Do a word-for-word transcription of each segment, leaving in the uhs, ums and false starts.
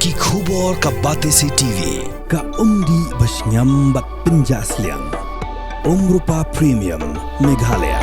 Ki khubor ka Batesi T V, ka umdih ba shngiam bad pynjah sliang. Umrupa Premium, Meghalaya.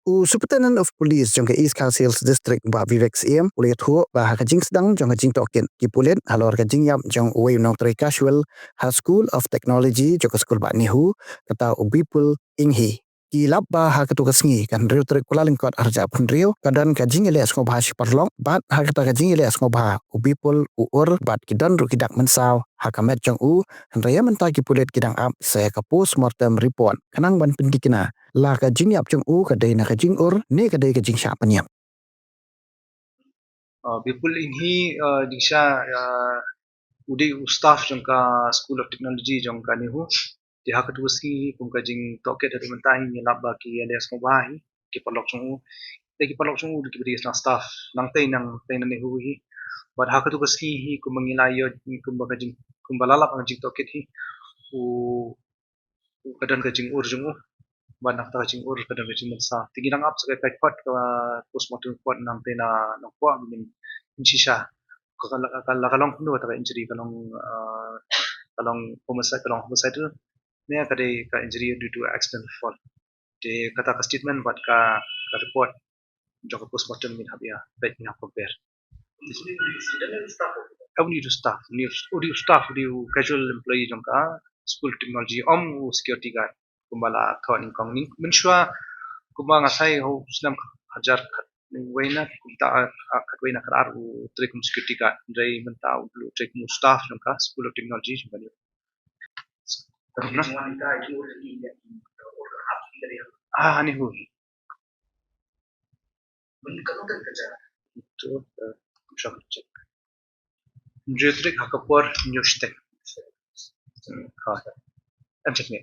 U Superintendent of Police jong ka East Khasi Hills District, Bah Vivek Syiem, u la ïathuh ba ha ka jingsdang jong ka jingtohkit ki pulit halor ka jingïap jong uwei u nongtrei casual ha School of Technology jong ka skul bah NEHU, kata u Bipul Enghi. Ki lap ba ha katu ka sngi, ka hynriew tarik Kyllalyngkot arhajar arphew hynriew, ka don ka jingïaleh sngewbha shi paralok, bad ha kata ka jingïaleh sngewbha u Bipul u ur bad ki don ruh ki dak mynsaw ha ka met jong u, hynrei mynta ki pulit ki dang ap sa ïa ka post mortem report khnang ban pynthikna la ka jingïap jong u ka dei na ka jingur ne ka dei ka jingshah pynïap. Uh, Bipul Enghi, uh, jingshisha, uh, u dei u staff jong ka School of Technology jong ka NEHU. Te ha katu ka sngi kum ka jingtohkit haduh mynta hi ngi lap ba ki ïaleh sngewbha hi ki paralok jong u. Te ki paralok jong u dei kiba dei na staff nangtei nangtei na NEHU hi. Bad ha katu ka sngi hi kumba ngi la ïoh kumba ka jing kumba la lap ka jingtohkit hi, u u ka don ka jingur jong u. Bad na kata ka jingur ka don ka jingmynsaw. Te ngi dang ap sa ka, ka report, ka postmortem report nangtei na Nongpoh, ngin shisha ka, ka, ka, la ka long kumno kata ka injury, ka long, uh, ka long homicide, ka long homicidal ne ka dei ka injury due to accidental fall. Te kata ka statement bad ka, ka report jong ka postmortem ngin hap ïa peit, ngin hap compare. Uni u staff, uni u, uni u staff, uni u casual employee jong ka School Technology, ym u security guard. Kumba la thoh nyngkong, nyngkong mynshuwa, kumba nga sa ïohi ha u snem hajar khatwei na, kumta, ah, khatwei na khatar u trei kum security guard, hynrei mynta u trei kum u staff jong ka School of Technology jong ka NEHU. Ah, NEHU. Mynta, eh, kumba check. Hynriew tarik ha ka por hynñiew shiteng. Hmm, ha. Em check ne.